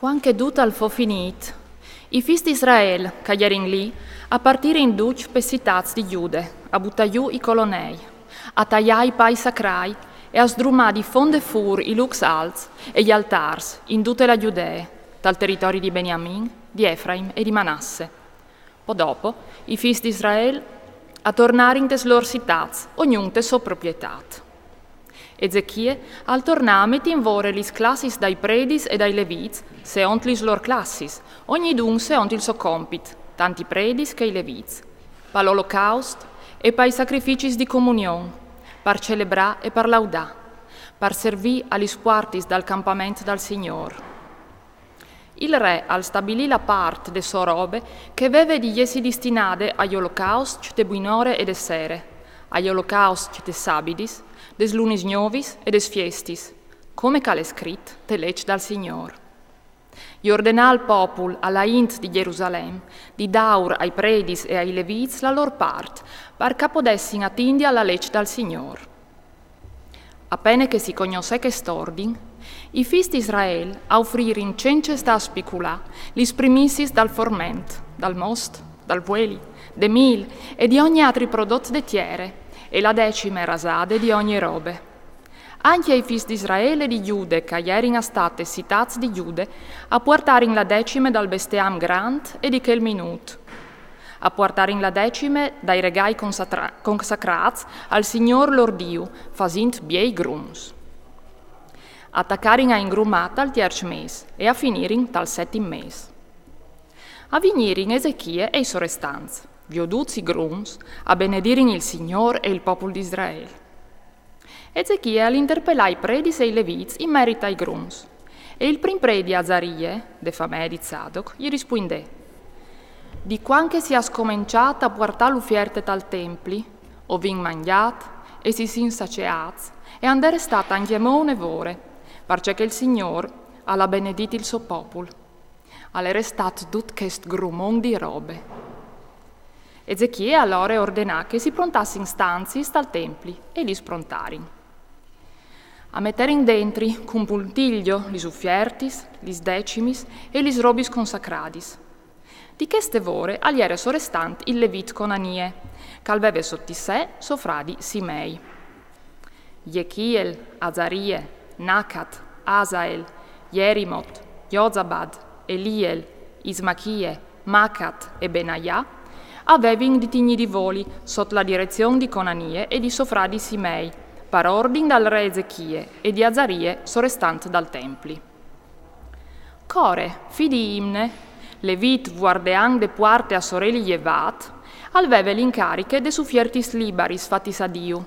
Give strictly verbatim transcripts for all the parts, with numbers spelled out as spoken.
Cuant che dut al fo finît, i fîs di Israel, ch'a jerin li, a partirin ducj pes citâts di Jude, a butâ jù i colonei, a taiâ i pais sacrai e a sdrumâ di fonde fûr i lûcs alts e i altârs in dute la Judee, tal teritori di Beniamin, di Efraim e di Manasse. Po dopo, i fîs di Israel a tornarin tes lôr citâts, ognun te sô proprietât. Ezechie al tornà a meti in vore lis classis dai predis e dai levîts, seont lis lôr classis, ognidun seont il so compit, tant i predis che i levîts, pal olocaust e pai sacrificis di comunion, par celebrâ e par laudâ, par servî a lis puartis dal campament dal Signôr. Il re al stabilì la part de sô robe che veve di jessi distinade ai olocauscj de buinore e de sere, ai olocauscj des sabidis, des lunis gnovis e des fiestis, come ch'al è scrit te leç dal Signôr. I ordenà al popul, a la int di Jerusalem, di dâur ai predis e ai levîts la lôr part, par ch'a podessin atindi a la leç dal Signôr. A pene che si cognossè chest ordin, i fîs di Israel a ufririn cence stâ a spiculâ lis primissiis dal forment, dal most, dal vueli, de mîl e di ogni altri prodot de tiere, e la decime rasade di ogni robe. Ancje i fîs di Israel e di Jude, ch'a jerin a stâ tes citâts di Jude, a puartarin la decime dal bestiam grant e di chel minût. A puartarin la decime dai regâi consatra-, consacrâts al Signôr lôr Diu, fasint biei grums. A tacarin a ingrumâ tal tierç mês e a finirin tal setim mês. A vignirin Ezechie e i so restants, vioduts i grums, a benedirin il Signôr e il popul di Israel. Ezechie al interpelà i predis e i levîts in merit ai grums. E il prin predi Azarie, de famee di Zadoc, i rispuindè: Di cuant che si à scomençât a puartâ l'ufierte tal templi, o vin mangjât e si sin saceâts, e and è restât ancjemò une vore, parcè che il Signôr al à benedît il so popul. Al è restât dut chest grumon di robe. Ezechie alore ordenà che si prontassin stanziis tal templi e lis prontarin. A meterin dentri cun puntiglio lis ufiertis, lis decimis e lis robis consacradis. Di cheste vore al jere sorestant il levît Conanie, ch'al veve sot di sè so fradi Simei. Jechiel, Azarie, Nacat, Asael, Jerimot, Jozabad, Eliel, Ismachie, Macat e Benajà a vevin di tignî di voli sot la direzion di Conanie e di so fradi Simei, par ordin dal re Ezechie e di Azarie sorestant dal templi. Core, fi di Imne, levît vuardeant de puarte a soreli jevât, al veve l'incariche des ufiertis libaris fatis a Diu.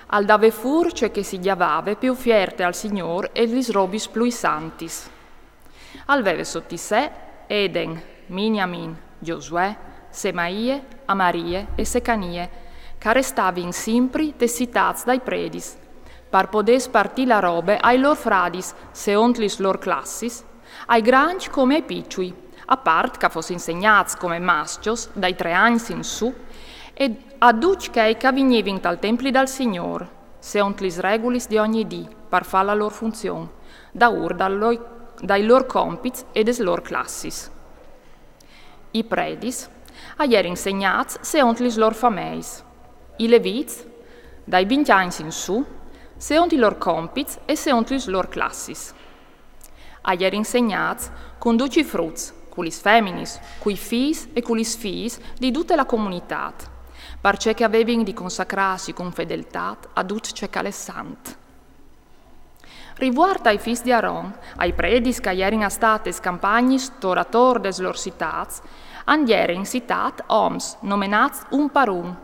Al dave fûr ce che si gjavave pe ufierte al Signôr e lis robis plui santis. Al veve sot di sè Eden, Miniamin, Giosuè, Semaie, Amarie e Secanie, ch'a restavin simpri tes citâts dai predis, par podê spartî la robe ai lôr fradis seont lis lôr classis, ai grancj come ai piçui, a part ch'a fossin segnâts come mascjos dai trê agns in sù, e a ducj chei ch'a vignivin tal templi dal Signôr, seont lis regulis di ogni dì, par fâ la lôr funzion, daûr dal loi-, dai lôr compits e des lôr classis. I predis a jerin segnâts seont lis lôr fameis, i levîts, dai vincj agns in sù, seont i lôr compits e seont lis lôr classis. A jerin segnâts cun ducj i fruts, cu lis feminis, cui fîs e cu lis fiis di dute la comunitât, parcè che a vevin di consacrâsi cun fedeltât a dut ce ch'al è sant. Rivuart ai fîs di Aron, ai predis ch'a jerin a stâ tes campagnis tor ator des lôr citâts, and jerin citâts oms nomenâts un par un,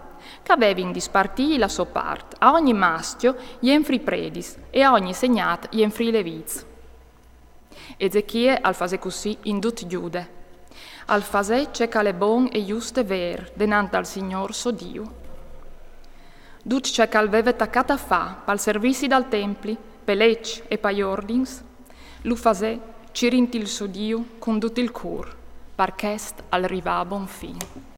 ch'a vevin di spartî la sô part a ogni mascjo jenfri i predis e a ogni segnât jenfri i levîts. Ezechie al fasè cussì in dut Gjude. Al fasè ce ch'al è bon e just e vêr denant al Signôr so Diu. Dut ce ch'al veve tacât a fâ pal servizi dal templi, pe leç e pai ordins, lu fasè cirint il so Diu cun dut il cûr, par chest al rivà a bon fin.